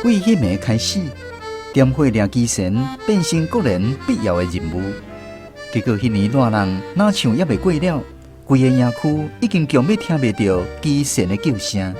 對彼暝開始，點火掠機神變成國人必要的任務。結果彼年熱人若像猶未過了，規个營區已經強欲聽袂著機神的叫聲。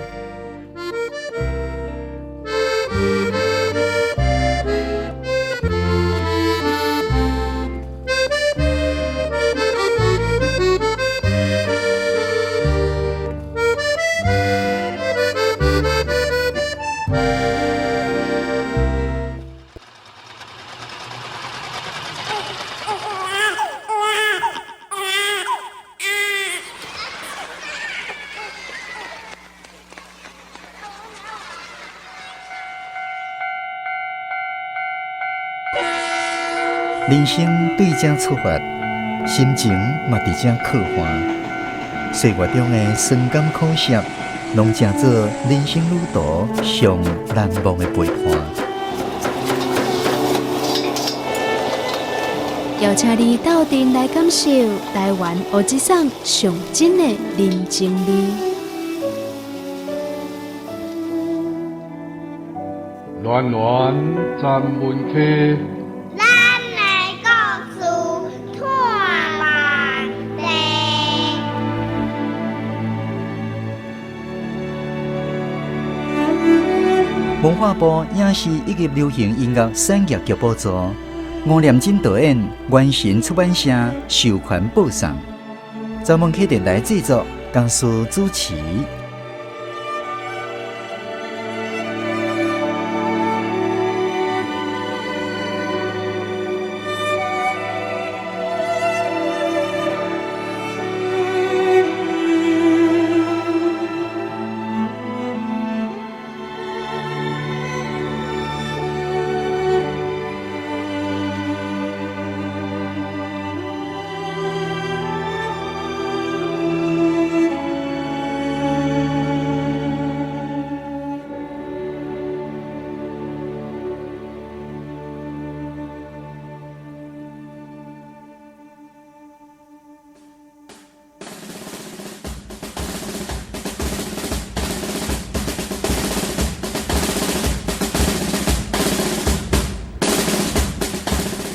人生對這出發，心情嘛佇這刻畫。歲月中的酸甘苦澀，攏成做人生旅途上難忘的陪伴。邀請你鬥陣來感受台灣烏之桑上真的人情味。暖暖站門溪。咱的故事托万地。文化部影視以及流行音樂產業局補助，吳念真導演，元神出版社授權播送，查門溪電台製作，江蘇主持。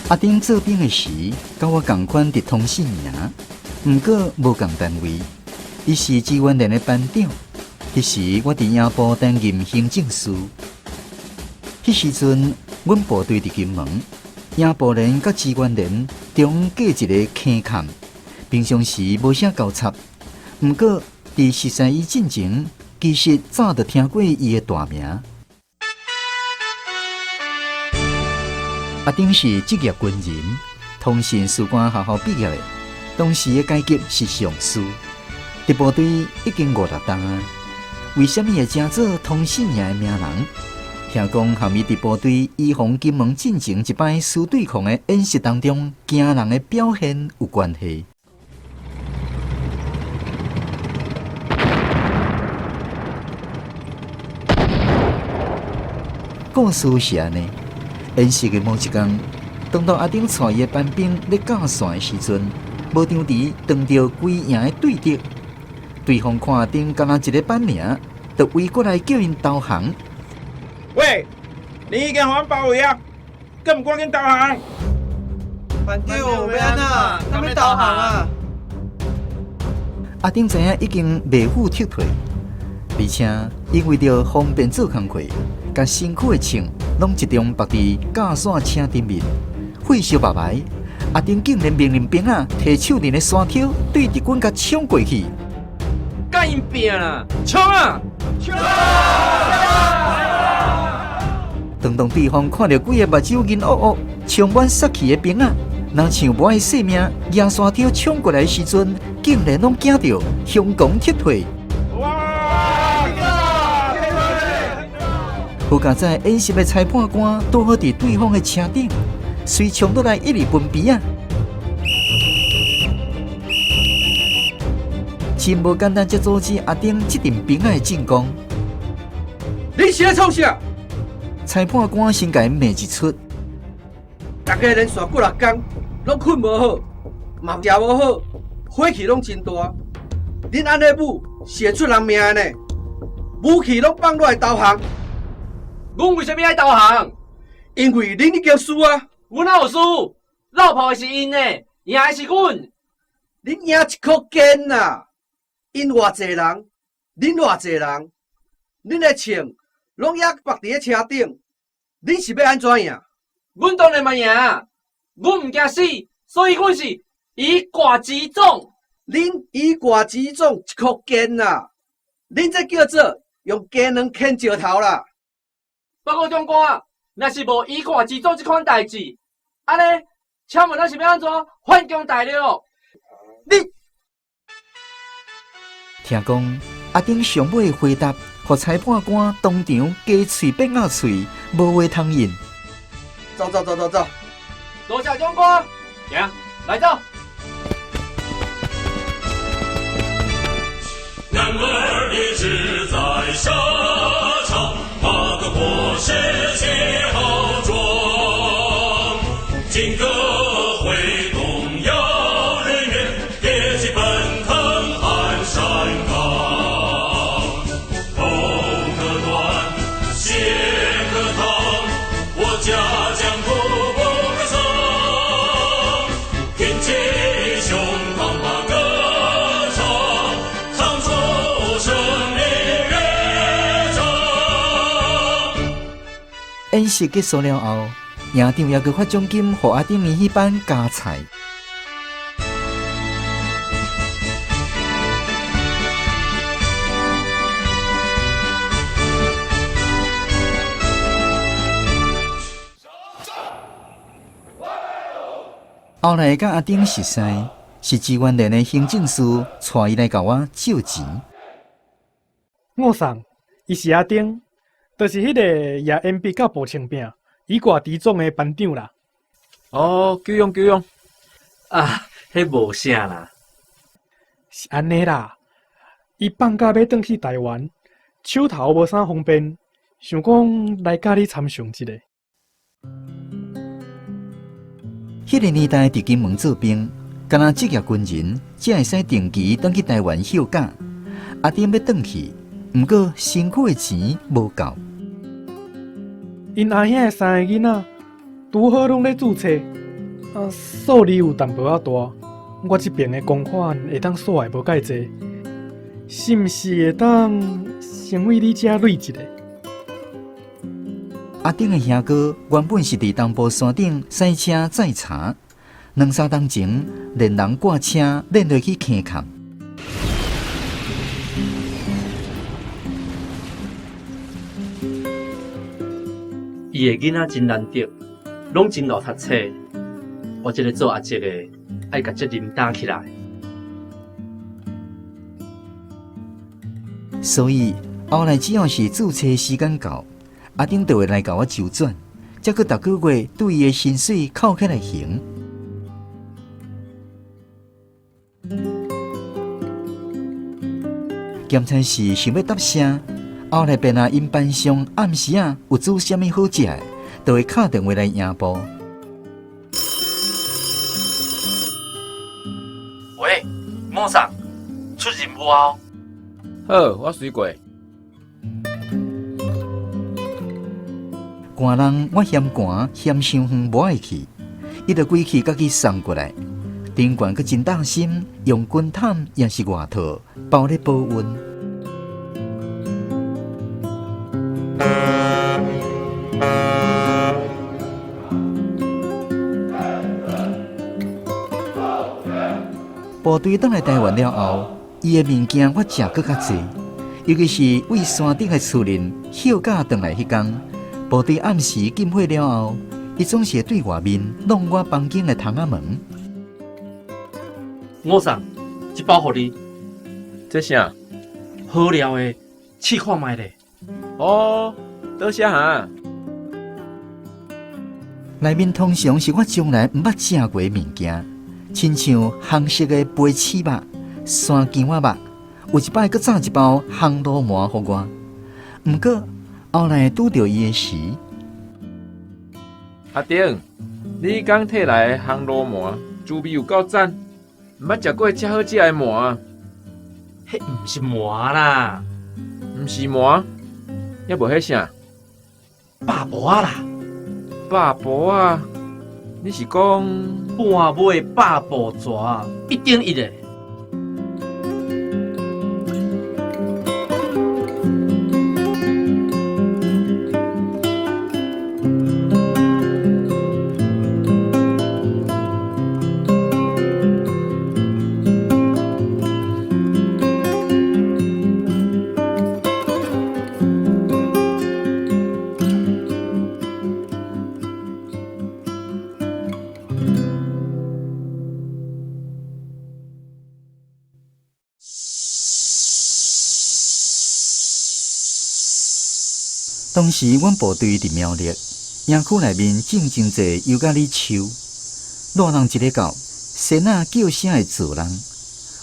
阿丁做兵的時，佮我仝款佇通信營，毋過無仝單位。伊是支援連的班長。彼時我佇營部擔任行政事。彼時陣，阮部隊佇金門，營部連佮支援連中隔一个坑坎，平常時無啥交叉。毋過佇熟似伊進前，其實早就聽過伊的大名。阿丁是職業軍人，通信士官學校畢業的，當時的階級是上士，佇部隊已經五六冬啊。為啥物會成做通信營的名人？聽講和伊佇部隊移防金門進前一擺輸對抗的演習當中驚人的表現有關係。故事是按呢。演習的某一天，當當阿丁帶伊的班兵咧架線的時陣，無場佇撞著規營的對敵，對方看阿丁敢若一个班爾，就圍過來叫𪜶投降。喂，你已經予阮包圍啊，閣毋趕緊投降？班長，欲按怎？敢欲投降啊？阿丁知影已經袂赴撤退，而且𪜶為著方便做工課，共身軀的銃攏集中縛佇架線車頂面，火燒白白。阿丁竟然命令兵仔提手佇咧山丘對敵軍共衝過去，共𪜶拚啦，衝啊！衝！當當對方看著規个目睭銀烏烏、充滿殺氣的兵仔，若像無愛性命，夯山丘衝過來的時陣，竟然攏驚著，雄狂撤退。好佳哉，演習的裁判官拄好佇對方的車頂，隨衝落來一直分邊仔，真無簡單，才阻止阿丁這陣兵仔的進攻。你是咧創啥？裁判官先共𪜶罵一出。大家連續幾若工攏睏無好，嘛食無好，火氣攏真大。恁按呢舞是會出人命的呢，武器攏放落來投降。阮為啥物愛投降？因為恁已經輸啊！阮哪有輸？落跑的是𪜶呢，贏的是阮。恁贏一箍錢啦！𪜶偌濟人，恁偌濟人，恁的槍攏猶縛佇咧車頂，恁是欲按怎贏？阮當然嘛贏，阮毋驚死，所以阮是以寡擊眾。恁以寡擊眾一箍錢啦！恁這叫做用雞卵牽石頭啦！報告長官，若是無以寡擊眾這款代誌，按呢，請問咱是欲按怎反攻大陸？你聽講阿丁上尾回答，予裁判官當場雞喙變鴨喙，無話通應。走走走走走，多謝長官，行，來走。男兒立志在沙場，馬革裹屍寫豪壯，金戈揮動耀日月，鐵騎奔騰撼山崗。口可斷，血可淌，我家將苦不可喪。挺起胸膛把歌唱，唱出生命樂章。演習結束了後，營長猶閣發獎金予阿丁伊彼班加菜。後來佮阿丁熟似，是志願連的行政師帶伊來共我借錢。五送，伊是阿丁，就是彼個舉鉛筆佮步槍拚，以寡敵眾的班長啦。哦，久仰久仰。啊，彼無啥啦。是按呢啦，伊放假欲轉去台灣，手頭無啥方便，想講來佮你參詳一下。彼個年代佇金門做兵，敢若職業軍人，才會使定期轉去台灣休假。阿丁欲轉去，毋過身軀的錢無夠。𪜶阿兄的三个囡仔，拄好攏咧注冊，啊，數字有淡薄仔大，我這邊的公款會當索的無蓋濟，是毋是會當先為你遮累一下？阿丁的兄哥原本是佇東部山頂駛車載柴，兩三冬前連人掛車輾落去坑崁。伊的囡仔真難得，攏真𠢕讀冊。我這个做阿叔的，愛共責任擔起來。所以後來只要是注冊時間到，阿丁就會來共我周轉，才閣逐个月對伊的薪水扣起來還。兼差時想欲答聲，後來便若𪜶班上暗時仔有煮啥物好食的，就會敲電話來營部。喂，五送，出任務哦。好，我隨過。寒人我嫌寒，嫌傷遠，無愛去，伊就規氣家己送過來。頂懸閣真貼心，用軍毯抑是外套包咧保溫。部隊轉來台灣了後，伊的物件我食閣較濟，尤其是為山頂的厝鄰休假轉來彼工，部隊暗時禁火了後，伊總是會對外面弄我房間的窗仔門。五送，這包予你。這啥？好料的，試看覓咧。哦，多謝哈。內面通常是我從來毋捌食過的物件，親像紅色的飛鼠肉、山姜仔肉，有一擺閣炸一包烘爐饃予我。毋過後來拄著伊的時，阿丁，你剛提來的烘爐饃滋味有夠讚，毋捌食過遮好食的饃。彼毋是饃啦，毋是饃，猶無彼啥？百步仔啦。百步仔？你是讲半尾百步蛇，一顶一个。当时阮部队伫苗栗，营区内面种真济尤加利树。热人一个到，仙仔叫声会做人。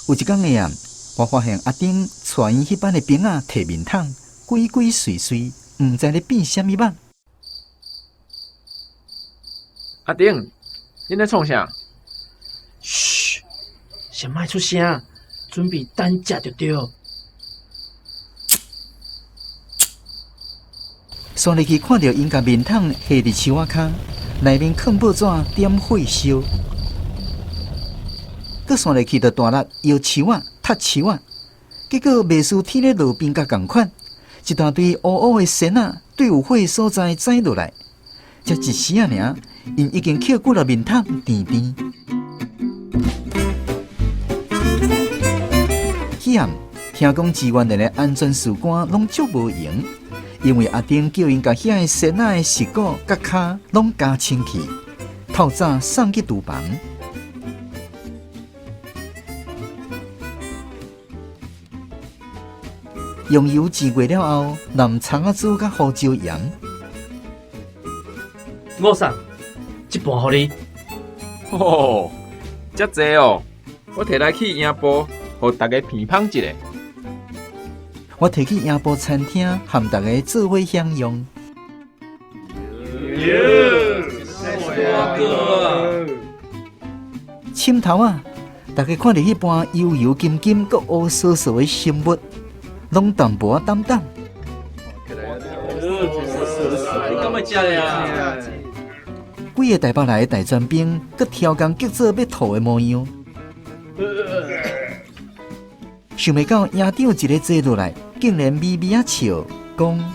有一工下暗，我发现阿丁带𪜶彼班的兵仔提面桶，鬼鬼祟祟，毋知咧变啥物物。阿丁，恁咧创啥？嘘，先莫出声，准备等食就对。煞入去看著𪜶共面桶下伫树仔跤，内面囥报纸点火烧，阁煞入去就大力摇树仔、踢树仔，结果袂输天咧落冰甲仝款，一大堆乌乌的仙仔对有火所在栽落来，才一时仔尔，𪜶已经捡几粒面桶甜甜。彼暗听讲志愿连的安全士官拢足无闲。因为阿丁叫𪜶共遐个仙仔的舌骨佮跤拢加清气，透早送去厨房。用油煎过了后，淋葱仔珠佮胡椒盐。五送，这盘予你。哦，遮济哦，我提来去营部，予大家品芳一下。我提去营部餐厅，和大家做伙享用。深头啊，大家看著彼盘油油金金、阁乌趖趖的生物，拢淡薄仔胆胆。几个台北来的大专兵，阁超工激做欲吐的模样。想袂到营长一个坐落来，竟然微微仔笑，讲：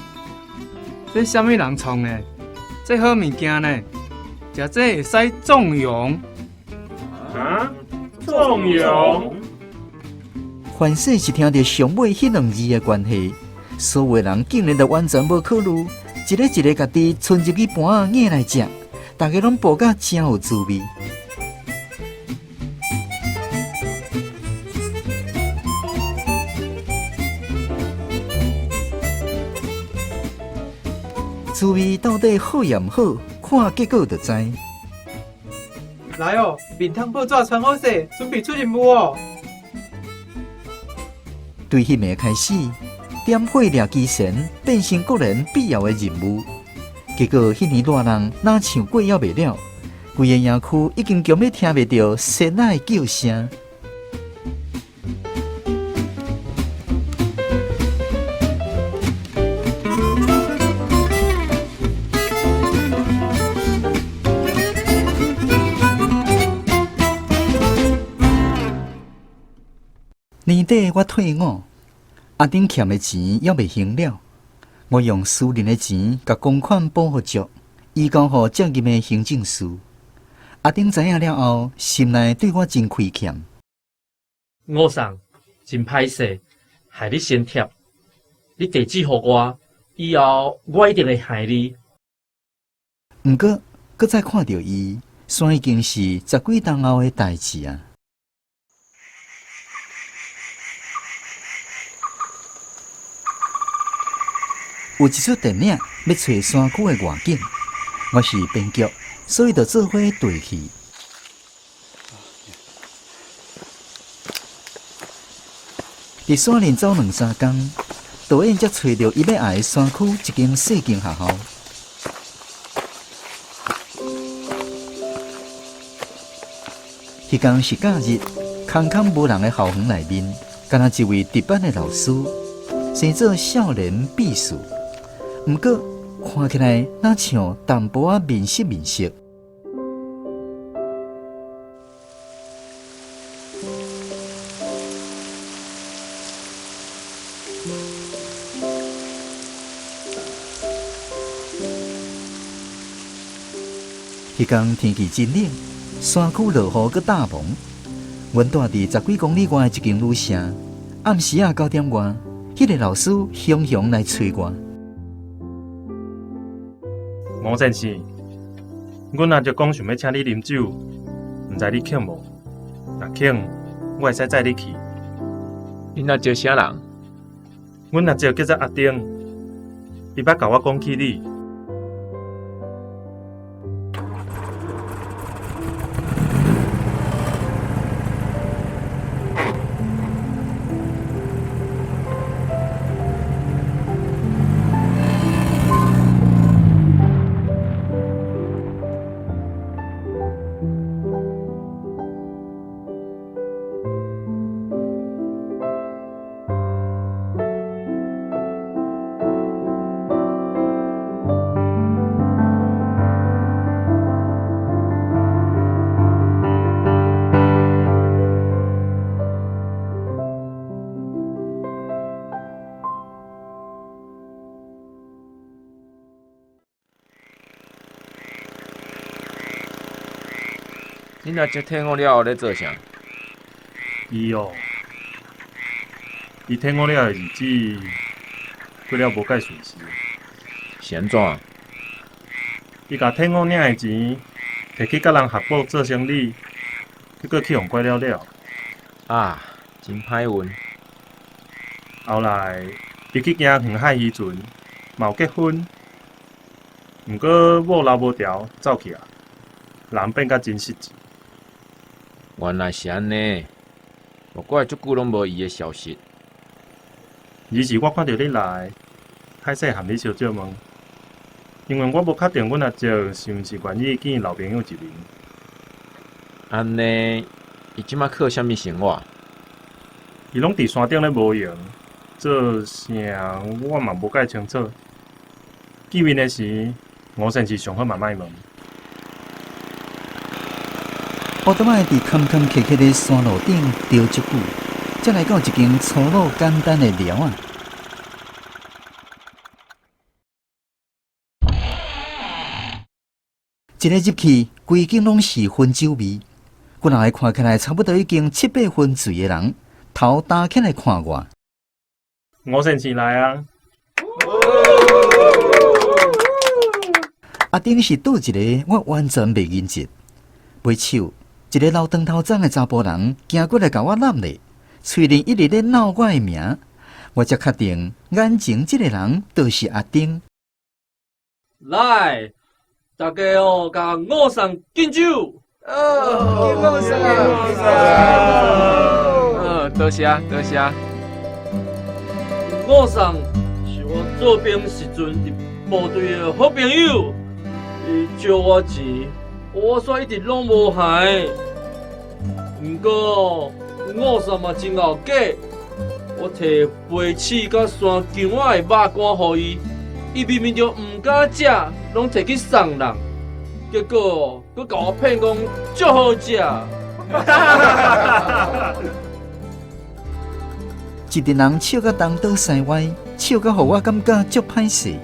这啥物人创的？这好物件呢？食这会使壮阳？啊？壮阳？凡势是听著上尾彼两字的关系，所有人竟然都完全无考虑，一个一个家己伸入去盘仔硬来食，大家拢报甲真有滋味。滋味到底好抑毋好，看结果就知。来哦，面桶报纸穿好势，准备出任务哦。对彼暝开始，点火掠机神变成国人必要的任务。结果彼年热人若像过犹未了，规个营区已经强欲听袂著仙仔的叫声。年底我退伍，阿丁欠的钱犹未还了，我用私人的钱共公款补予足，移交予责任的行政司。阿丁知影了后，心内对我真亏欠。五送，真歹势，害你先贴。你地址予我，以后我一定会害你。毋过，阁再看著伊，煞已经是十几冬后的代志啊。有一出电影欲揣山区的外景，我是编剧，所以就做伙缀去。伫山林走两三工，导演才揣著伊欲爱的山区一间细间学校。彼工是假日，空空无人的校园内面，敢若一位值班的老师，生做少年秘书。毋过，看起來若像淡薄仔面色面色。彼工天氣真冷，山區落雨閣罩濛。阮住佇十幾公里外的一間旅社，暗時仔9點外，彼個老師雄雄來揣我。吳先生，阮阿叔講想欲請你啉酒，毋知你肯無？若肯，我會使載你去。恁阿叔啥人？阮阿叔叫做阿丁，伊捌共我講起你。恁阿叔退伍了後咧做啥？伊哦，伊退伍了的日子過了無蓋順遂。是按怎？伊共退伍領的錢提去佮人合夥做生理，結果去予拐了了。啊，真歹運。後來，伊去行遠海漁船，嘛有結婚，毋過某老無調，走去啊，人變甲真失志。原來是按呢，無怪足久攏無伊的消息。而是我看著你來，歹勢和你相借問，因為我無確定阮阿叔是毋是願意見老朋友一面。按呢，伊這馬靠啥物生活？伊攏佇山頂咧無閒，做啥我嘛無蓋清楚。見面的時，吳先生上好嘛莫問。烏托邦佇坎坎坷坷的山路頂趒足久，才來到一間粗魯簡單的寮仔。一个入去，規間攏是薰酒味。幾若個看起來差不多已經七八分醉的人，頭擔起來看我。吳先生來啊！阿丁是佗一個我完全袂認得。尾手，一個留長頭鬃的查埔人行過來共我攬咧，喙裡一直咧鬧我的名，我才確定眼前這個人就是阿丁。來，大家哦，共五送敬酒。哦，敬五送，多謝多謝。五送是我做兵時陣佇部隊的好朋友，伊借我錢。我煞一直攏無還，毋過五嫂嘛真𠢕假，我提飛鼠佮山姜仔的肉乾予伊，伊明明就毋敢食，攏提去送人，結果閣共我騙講足好食。一陣人笑甲東倒西歪，笑甲予我感覺足歹勢。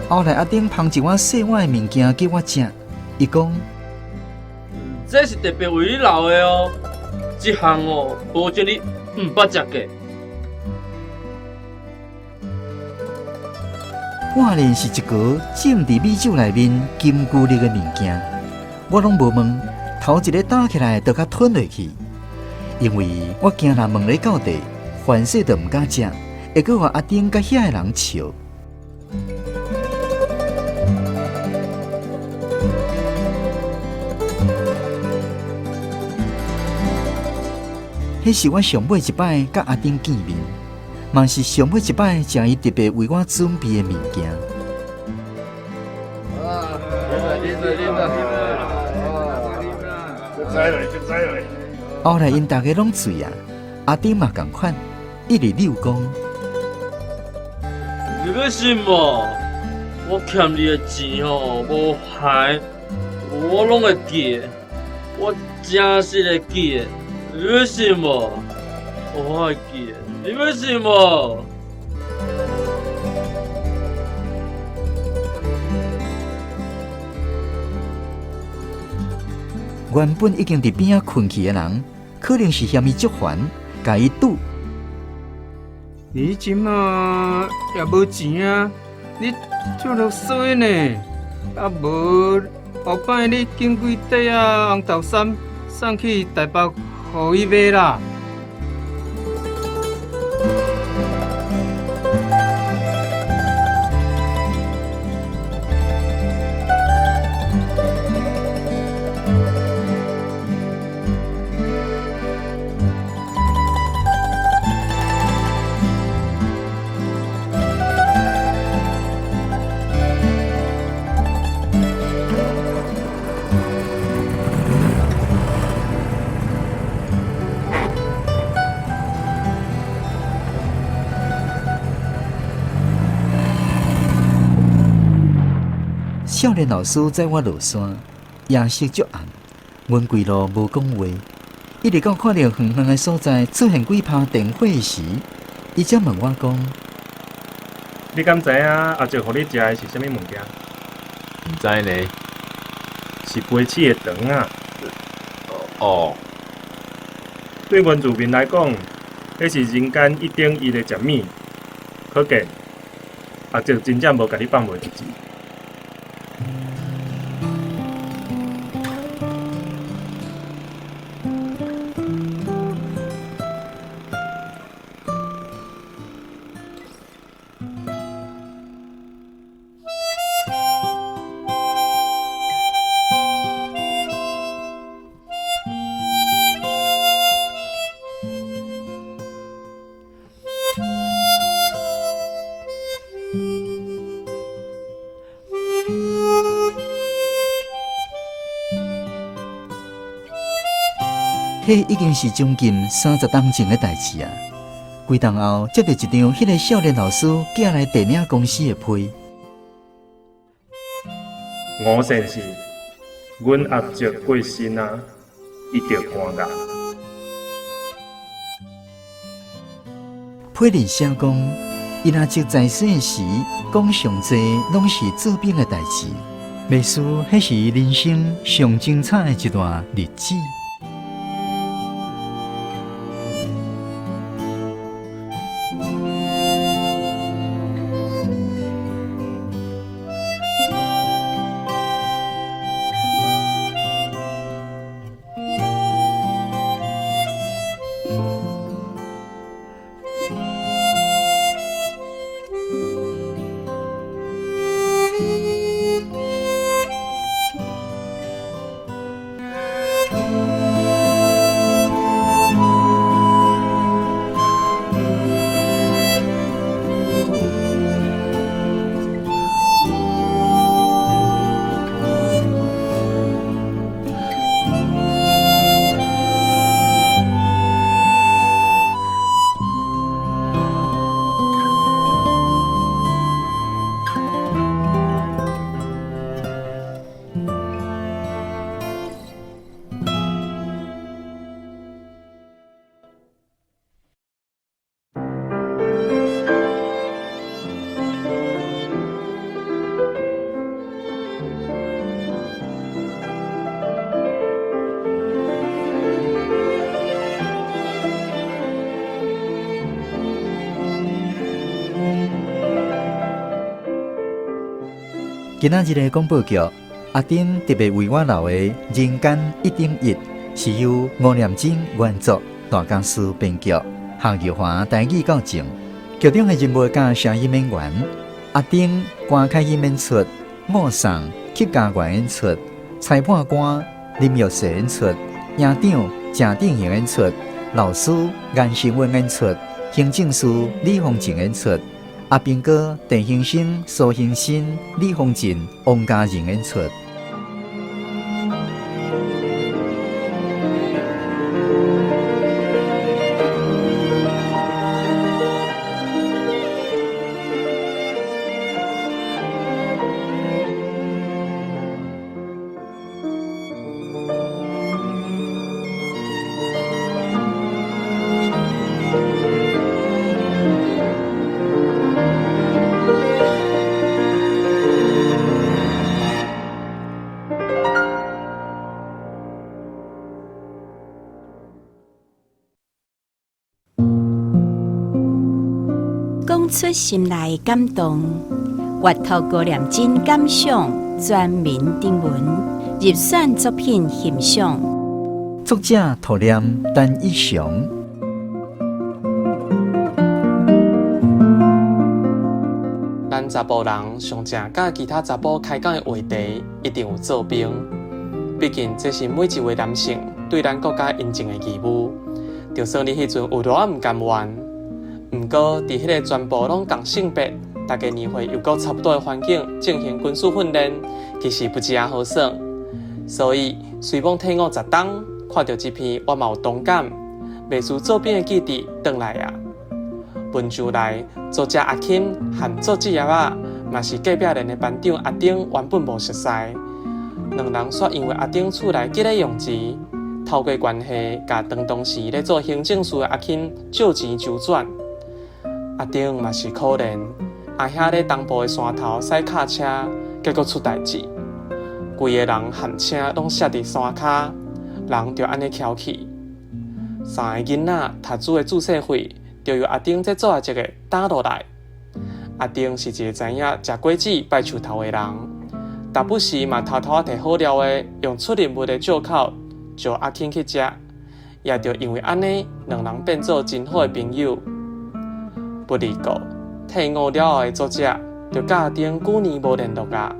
後來阿丁捧一碗細碗的物件給我食，伊講：這是特別為你留的哦，這項哦，保證你毋捌食過。瓦鏈是一個浸佇米酒內面金龜粒的物件，我攏無問，頭一个打起來就共吞落去，因為我驚若問咧到底，凡勢就毋敢食，會閣予阿丁佮遐个人笑。彼是我上尾一擺佮阿丁見面，嘛是上尾一擺食伊特別為我準備的物件。後來𪜶逐家攏醉啊，阿丁嘛仝款，一直溜講。你欲信無？我欠你的錢吼，無還，我攏會記的，我誠實會記的。你欲信無？我會記的，你欲信無？原本已經佇邊仔睏去的人，可能是嫌伊足煩，共伊堵。你這馬也無錢啊！你做落衰呢？啊無，後擺你揀幾塊仔紅豆杉送去台北，予伊賣啦。少年老師載我落山，夜色足暗，阮規路無講話，一直到看著遠遠的所在出現幾拍電火時，伊才問我講：你敢知影阿叔予你食的是啥物物件？毋知呢。是飛鼠的腸仔。哦。對原住民來講，彼是人間一等一的食物。可見阿叔真正無共你放袂一字。彼已經是將近30冬前的代誌啊！幾冬後，接著一張彼个少年老師寄來電影公司的批。吳先生，阮阿叔過身啊，伊著肝癌。批裡寫講，𪜶阿叔在世時講上濟攏是做兵的代誌，袂輸彼是伊人生上精彩的一段日子。今仔日的廣播劇，阿丁特別為我留的《人間一等一》，是由吳念真原作，大江師編劇，夏玉華台語教正。劇中的人物佮聲音演員，阿丁關凱英演出，吳送客家源演出，裁判官林玉燮演出，營長鄭振榮演出，老師顏勝文演出，行政師李鳳靜演出。阿兵哥鄭興生、蘇興新、李鳳進、王家仁演出。講出心內感動，閱讀吳念真感想，全民徵文入選作品欣賞。作者塗念陳逸翔。咱查埔人上正佮其他查埔開講的話題，一定有做兵。畢竟這是每一位男性對咱國家應盡的義務。就算你彼陣有偌毋甘願，毋過佇彼個全部攏仝性別、大家年歲又閣差不多的環境進行軍事訓練，其實不是仔好耍。所以雖罔退伍十冬，看著這篇我嘛有同感，袂輸做兵的記憶轉來啊。文章內作者阿欽和作者葉仔，嘛是隔壁連的班長阿丁原本無熟似，兩人煞因為阿丁厝內急咧用錢，透過關係，共當當時咧做行政事的阿欽借錢周轉。阿丁嘛是可憐，阿兄咧東部的山頭駛卡車，結果出代誌，規个人和車攏摔佇山跤，人就按呢蹺去。三个囡仔讀書的注冊費，就由阿丁這做阿叔的擔落來。阿丁是一個知影食果子拜樹頭的人，逐不時嘛偷偷仔摕好料的，用出任務的借口招阿欽去食，也就因為按呢，兩人變做真好的朋友。不離過退伍了後的作者，就佮阿丁幾年無聯絡啊。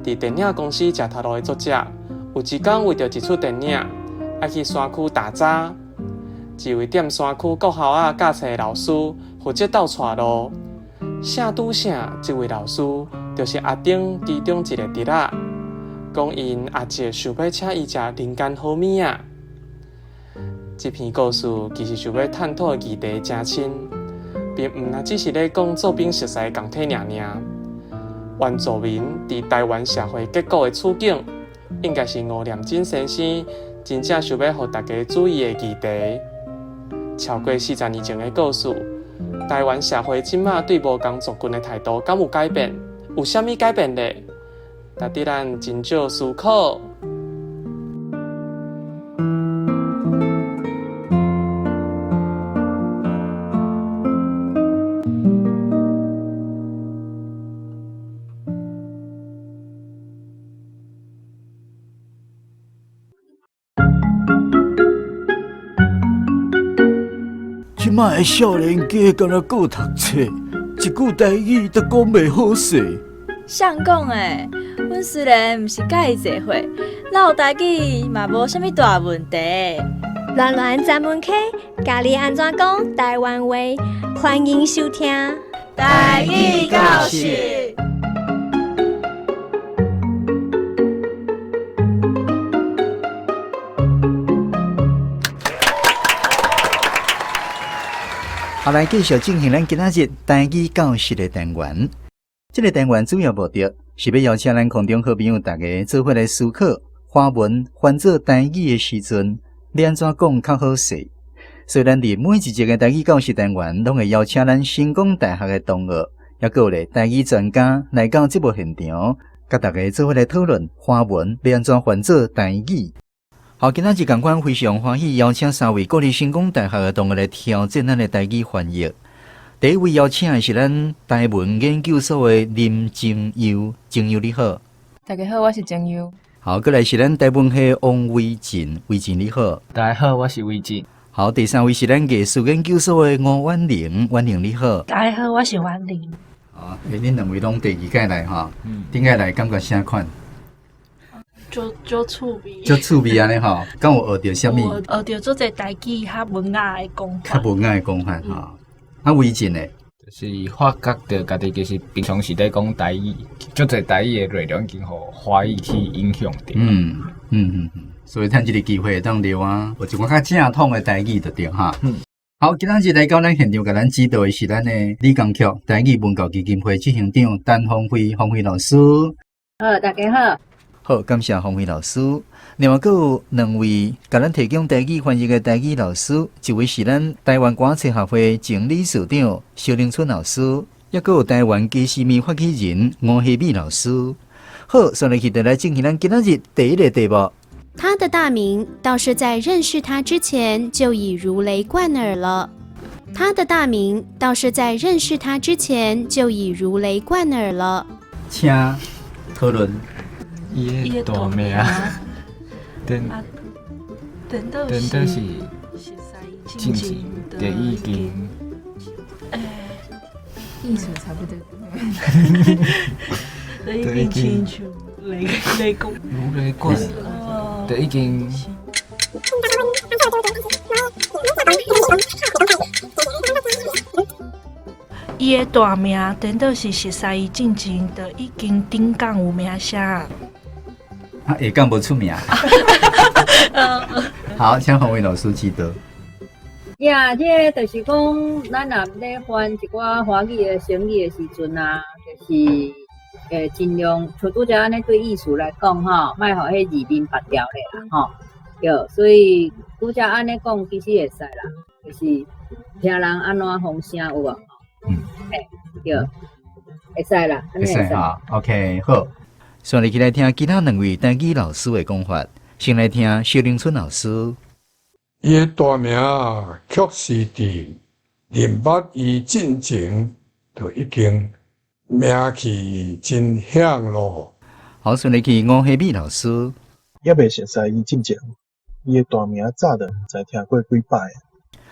佇電影公司食頭路的作者，有一工為著一齣電影，愛去山區打雜。一位踮山區國校仔教冊的老師負責鬥帶路。啥拄啥，這位老師就是阿丁其中一个侄仔，講𪜶阿叔想欲請伊食人間好物仔。這篇故事其實想欲探討的議題誠深，並毋但只是咧講做兵熟似的仝體爾爾。原住民佇台灣社會結構的處境，應該是吳念真先生真正想欲予大家注意的議題。超過40年前的故事，台灣社會這馬對無仝族群的態度敢有改變？有啥物改變咧？值得咱真少思考。這擺的少年家敢若閣讀冊，一句台語都講袂好勢。誰講的？阮雖然毋是佮伊濟歲，嘮台語嘛無啥物大問題。巒巒專門溪，教你按怎講台灣話，歡迎收聽。台語教室。好，來繼續進行咱今仔日台語教室的單元。這個單元主要目的是欲邀請咱空中好朋友大家做伙來思考，華文翻做台語的時陣，欲按怎講較好勢。所以，咱佇每一集的台語教室單元，攏會邀請咱成功大學的同學，抑閣有咧台語專家來到節目現場，佮大家做伙來討論華文欲按怎翻做台語。好，今仔日仝款非常歡喜邀請三位國立成功大學的同學來挑戰咱的台語翻譯。第一位邀請的是咱台文研究所的林靜悠，靜悠你好。大家好，我是靜悠。好，過來是咱台文系王維進，維進你好。大家好，我是維進。好，第三位是咱藝術研究所的吳婉玲，婉玲你好。大家好，我是婉玲。啊，恁兩位攏第二屆來吼，頂屆來感覺啥款？足足趣味，足趣味按呢吼，敢有學著啥物？學著足濟台語較文雅的講法。較文雅的講法吼，啊，維進咧，就是發覺著家己其實平常時咧講台語，足濟台語的內容已經予華語去影響著。所以趁這个機會會當著啊，學一寡較正統的台語就對哈。好，今仔日來到咱現場，共咱指導的是咱的李江菊台語文教基金會執行長陳芳惠，芳惠老師。好，大家好。好，感謝芳惠老師。另外，閣有兩位共咱提供台語翻譯的台語老師，一位是咱台灣歌冊學會前理事長蕭玲春老師，抑閣有台灣雞絲麵發起人吳希美老師。好，煞落去就來進行咱今仔日第一个題目。他的大名倒是在認識他之前就已如雷貫耳了。他的大名倒是在認識他之前就已如雷貫耳了。請討論。伊的大名，顛顛倒顛倒是進前就已經。意思差不多。就已經親像雷雷公。如雷貫，就已經。伊的大名，顛倒是熟似伊進前，就已經頂港有名聲。啊，下港無出名。好，請洪偉老師指導。呀，這個就是講，咱若咧翻一寡華語的成語的時陣啊，就是盡量像拄才按呢對意思來講吼，莫予彼字面白掉咧啦吼。對，所以拄才按呢講其實會使啦，就是聽人按怎風聲有無？嗯，嘿，對，會使啦，會使哈。OK，好，煞入去來聽其他兩位台語老師的講法，先來聽蕭玲春老師。伊的大名確實佇認捌伊進前，就已經名氣真響咯。好，煞入去吳希美老師，猶未熟似伊進前，伊的大名早就毋知聽過幾擺。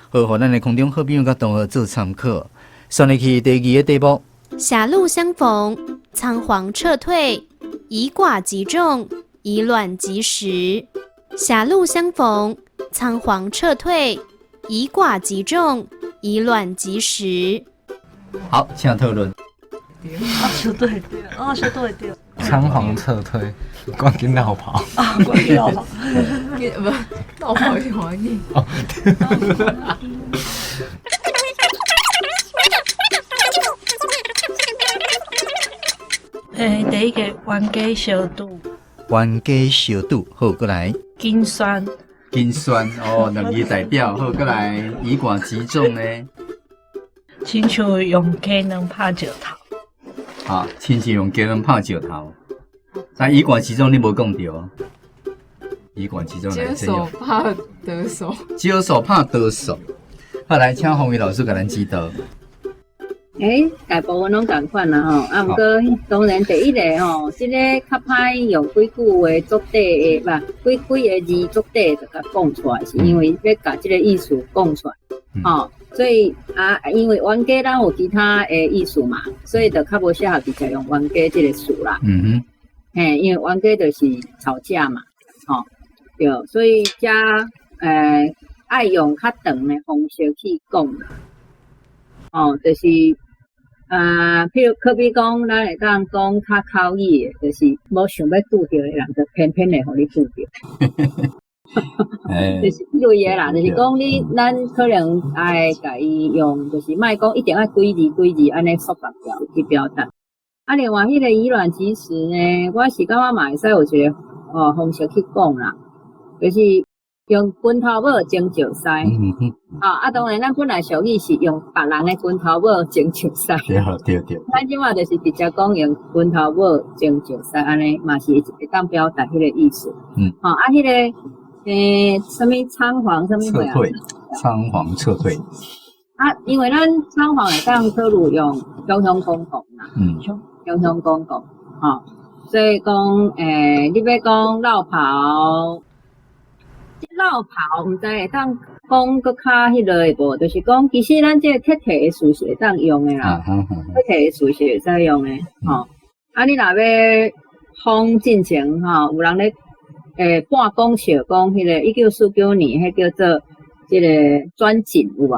好，予咱的空中好朋友佮同學做參考。煞入去第二個題目：狹路相逢，倉皇撤退，以寡擊眾，以卵擊石。狹路相逢，倉皇撤退，以寡擊眾，以卵擊石。好，請討論。啊，相對對，啊，相對對。倉皇撤退，趕緊落跑。啊，趕緊落跑。無，落跑是歡喜。哦。第一個冤家相拄。冤家相拄，好，過來。金酸。金酸哦，兩個代表，好，過來，以寡擊眾呢？親像用雞卵拍石頭。好，親像用雞卵拍石頭。但以寡擊眾你無講著，以寡擊眾招手拍得手，招手拍得手。好，來，請洪宇老師共咱指導。大部分攏仝款啦吼，啊，毋過當然第一個吼，這個較歹用幾句話做底的，無幾幾个字做底就共講出來，是因為欲共這個意思講出來，吼，所以啊，因為冤家咱有其他的意思嘛，所以就較無適合直接用冤家這個詞啦。嗯哼，嘿，因為冤家就是吵架嘛，吼，對，所以才愛用較長的方式去講啦，哦，就是。譬如可比講，咱會當講較口語的，就是無想欲拄著的人，就偏偏會予你拄著。就是這類的啦，就是講你，咱可能愛共伊用，就是莫講一定愛幾字幾字按呢縮白條去表達。啊，另外彼個以卵擊石呢，我是感覺嘛會使有一個方式去講啦，就是用拳頭母爭石獅。啊，當然，咱本來俗語是用別人的拳頭母爭石獅。對對對。咱這馬就是直接講用拳頭母爭石獅，按呢嘛是會當表達彼個意思。嗯。啊，彼個啥物倉皇，啥物撤退，倉皇撤退。啊，因為咱倉皇會當考慮用雄雄公公啦。嗯。雄雄公公，吼，所以講，你欲講落跑，落跑，毋知會當講閣較彼落的無？就是講，其實咱這個撤退的詞是會當用的啦，撤退的詞是會使用的，吼。啊，你若欲講進前吼，有人咧半講笑講彼個1949年，彼叫做這個轉進有無？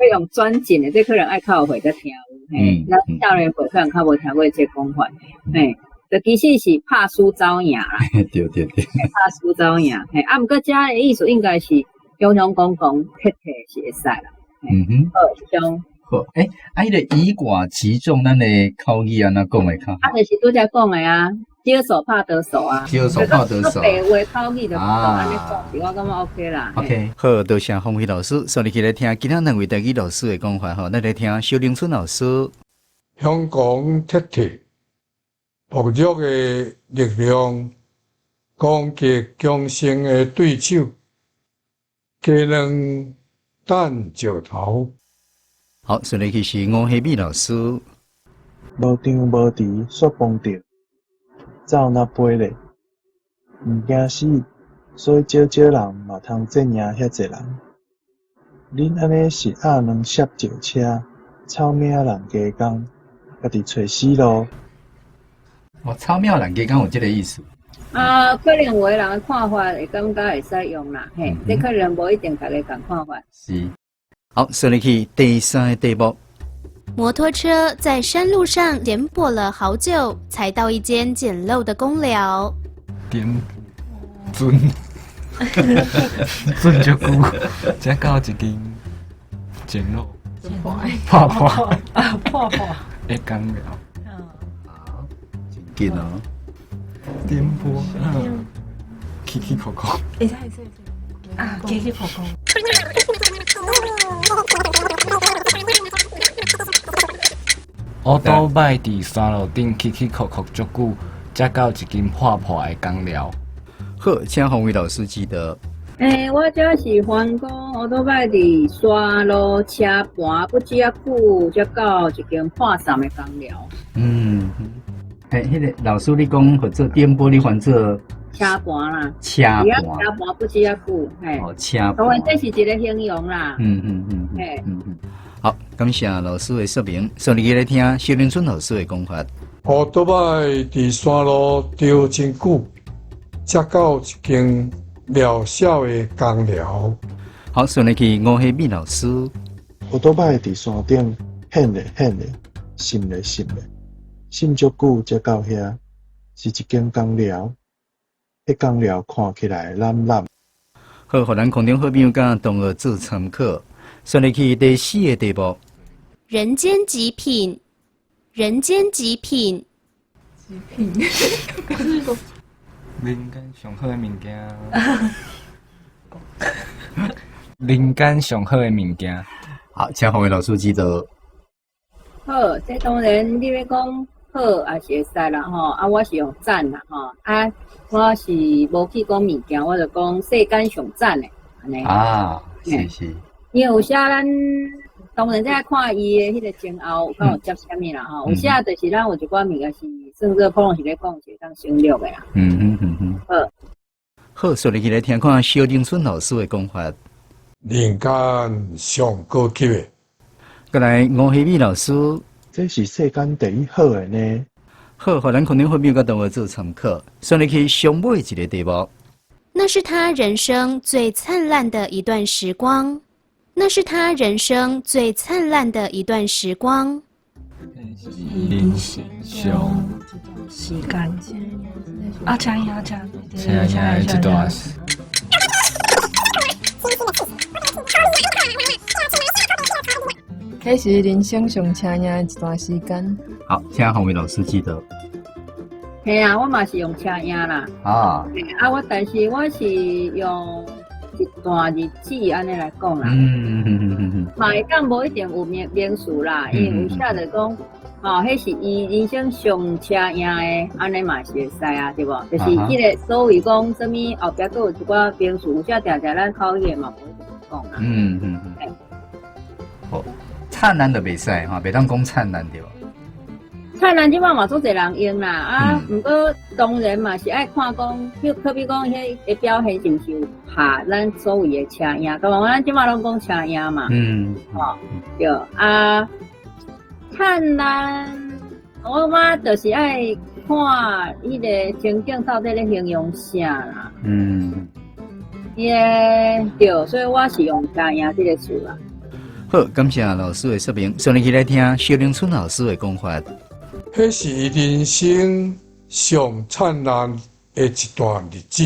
欲用轉進的，這可能愛較有歲才聽有，嘿，咱少年輩可能較無聽過這個講法，嘿。就其實是拍輸走贏啦，對對對，拍輸走贏，嘿，啊，毋過這的意思應該是雄雄公公撤退是會使啦，嗯哼，好，這種好，啊，彼個以寡擊眾，咱的口語按怎講會較？啊，就是拄才講的啊，招手拍得手啊，招手拍得手，白話口語就按呢講，是我感覺 OK 啦。 OK，好，多謝洪輝老師，煞入去來聽其他兩位台語老師的講法吼，咱來聽蕭玲春老師。香港撤退。薄弱的力量攻擊強盛的對手，雞卵等石頭。好，順來去是吳希美老師。無張無弛煞崩著，走若飛咧，毋驚死，所以少少人嘛通戰贏遐濟人。恁按呢是鴨卵捒石車，草嶺人加工，家己揣死路。哦，草嶺人加工有這个意思。啊，可能有的人的看法會感覺會使用啦，嘿，這可能無一定逐个仝看法。是。好，順來去第三个題目。摩托車在山路上顛簸了好久，才到一間簡陋的工寮。顛轉轉足久，才到一間簡陋破破啊破破的工寮。好，真緊哦。顛簸，起起伏伏。會使會使啊，起起伏伏。烏多擺佇山路頂起起伏伏足久，才到一間破破的工寮。好，請洪偉老師記得。我這是翻講烏多擺佇山路車盤不止遐久，才到一間破散的工寮。嗯，欸，彼个老師你講或做顛簸，你翻做車盤啦，車盤，車盤不止遐久，嘿。哦，車盤。當然這是一個形容啦。嘿。好，感謝老師的說明。所以來聽蕭林春老師的講法。烏多擺佇山路兜真久，才到一間渺小的工寮。好，順來去吳希美老師。烏多擺佇山頂顯咧顯咧，滲咧滲咧，滲足久才到遐，是一間工寮。彼工寮看起來懶懶。好，予咱空中好朋友佮同學做參考。順來去第四个題目。人間極品，人間極品。極品。人間上好的物件。人間上好的物件。好，請洪偉老師指導。好，這當然你欲講好也是會使啦吼，啊，我是用讚啦吼，啊，我是無去講物件，我就講世間上讚的，按呢。啊，是是。因為有時咱當然這看伊的彼个前後，敢有接啥物啦吼。有時就是咱有一寡物件是算做可能是咧講是會當省略的啦。好。好，所以來聽看蕭林春老師的講法。人間上高級的。過來吳希美老師，這是世間第一好的呢。好，予咱可能會比較同學做參考。所以去上尾一个題目。那是他人生最燦爛的一段時光。那是他人生最燦爛的一段時光。人生上時間啊，車影車，車影的這段。彼是人生上車影的一段時間。好，請洪偉老師記得。嘿啊，我嘛是用車影啦。啊。啊，我但是我是用一段日子按呢來講啦。嘛會當無一定有名名詞啦，因為有寫就講，吼，彼是伊人生上車影的，按呢嘛是會使啊，對無？就是彼个所謂講啥物後壁閣有一寡名詞，有寫定定咱口語嘛無一定講啦。好，燦爛就袂使吼，袂當講燦爛對無？燦爛這擺嘛足濟人用啦，啊，毋過當然嘛是愛看講，可比講彼个表現是毋是有拍咱所謂的車影，當然咱這擺攏講車影嘛，吼，對啊，燦爛，我感覺就是愛看彼个情景到底咧形容啥啦，伊个對，所以我是用車影這个詞啦。好，感謝老師的說明，上日去來聽蕭林春老師的講法。彼是人生上燦爛的一段日子。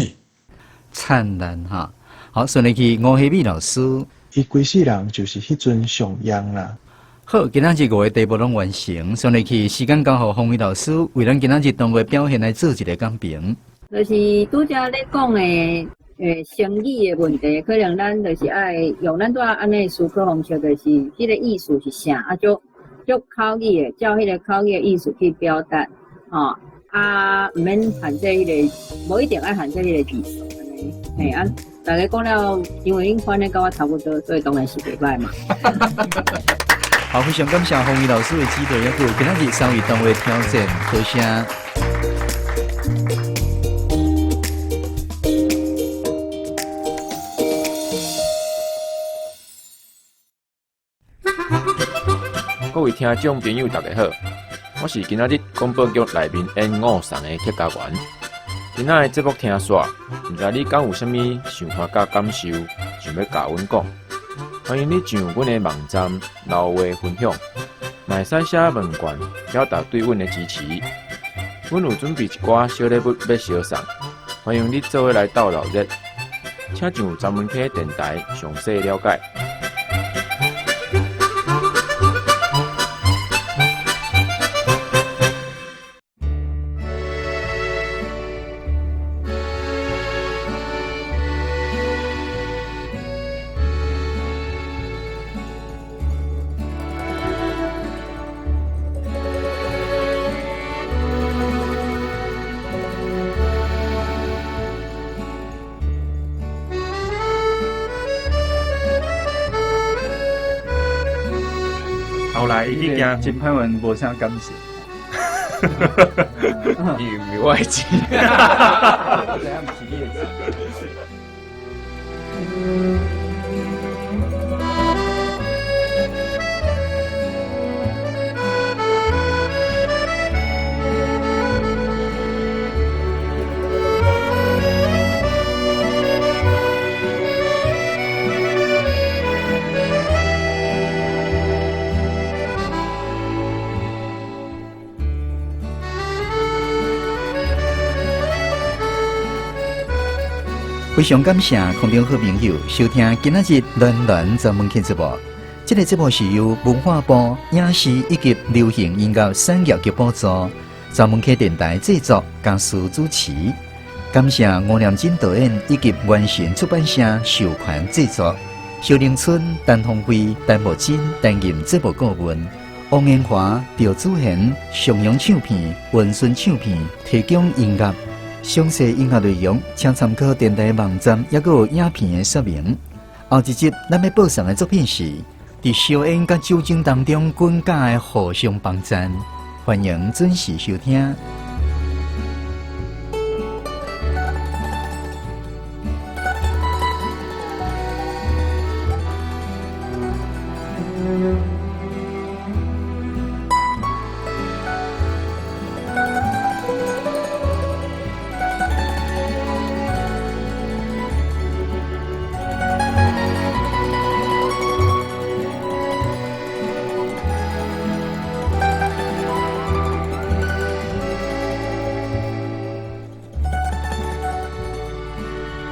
燦爛哈，好，順利去吳希美老師。伊規世人就是彼陣上樣啦。好，今仔日五个題目攏完成，順利去時間交予洪偉老師，為咱今仔日同學表現來做一個講評。就是拄才咧講的，成語的問題，可能咱就是愛用咱拄仔按呢思考方式，就是彼个意思是啥，啊，就口語的，照彼个口語的意思去表達，吼，啊，毋免限制彼个，無一定愛限制彼个字數按呢。嘿啊，大家講了，因為𪜶翻的佮我差不多，所以當然是袂䆀嘛。好，非常感謝馮怡老師的指導，也閣有今仔日三位同學挑戰，多謝。各位聽眾朋友，大家好，我是今仔日廣播劇內面演武松的客家元。今仔的節目聽煞，毋知你敢有啥物想法佮感受，想欲共阮講？歡迎你上阮的網站留話分享，嘛會使寫問卷表達對阮的支持。阮有準備一寡小禮物欲相送，歡迎你做伙來鬥鬧熱，請上專門溪電台詳細了解。後來伊去行，真歹運無啥感受，因為毋是我的錢。我知影毋是你的錢。非常感謝空中好朋友收聽今仔日暖暖專門劇節目。這個節目是由文化部影視以及流行音樂產業局補助，專門劇電台製作，嘉書主持。感謝吳念真導演以及完成出版社授權製作。蕭玲春、陳鳳慧、陳木真擔任節目顧問，王延華、趙祖賢、上揚唱片、文順唱片提供音樂。詳細音樂內容，請參考電台網站，抑閣有影片的說明。後一集咱欲播送的作品是佇硝煙佮酒精當中滾架的互相幫贊，歡迎準時收聽。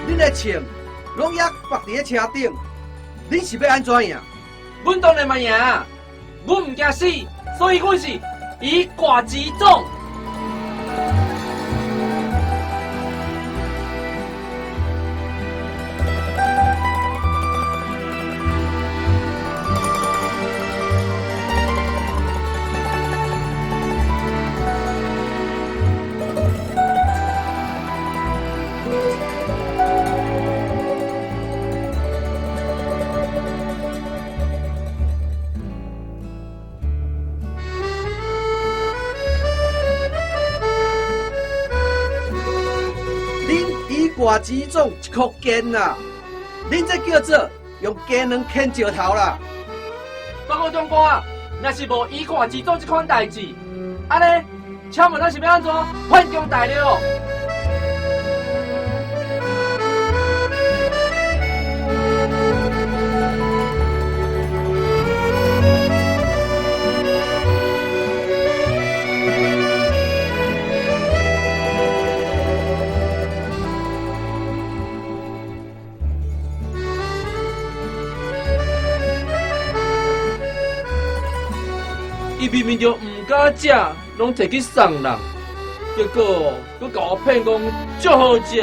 恁的銃攏猶縛佇咧車頂，恁是欲按怎贏？阮當然嘛贏，阮毋驚死，所以阮是以寡擊眾。恁以寡擊眾一箍堅啦，恁這叫做用雞卵牽石頭啦。報告長官啊，若是無以寡擊眾這款代誌，按呢，請問咱是欲按怎反攻大陸？伊明明就毋敢食，攏提去送人，結果閣共我騙講足好食。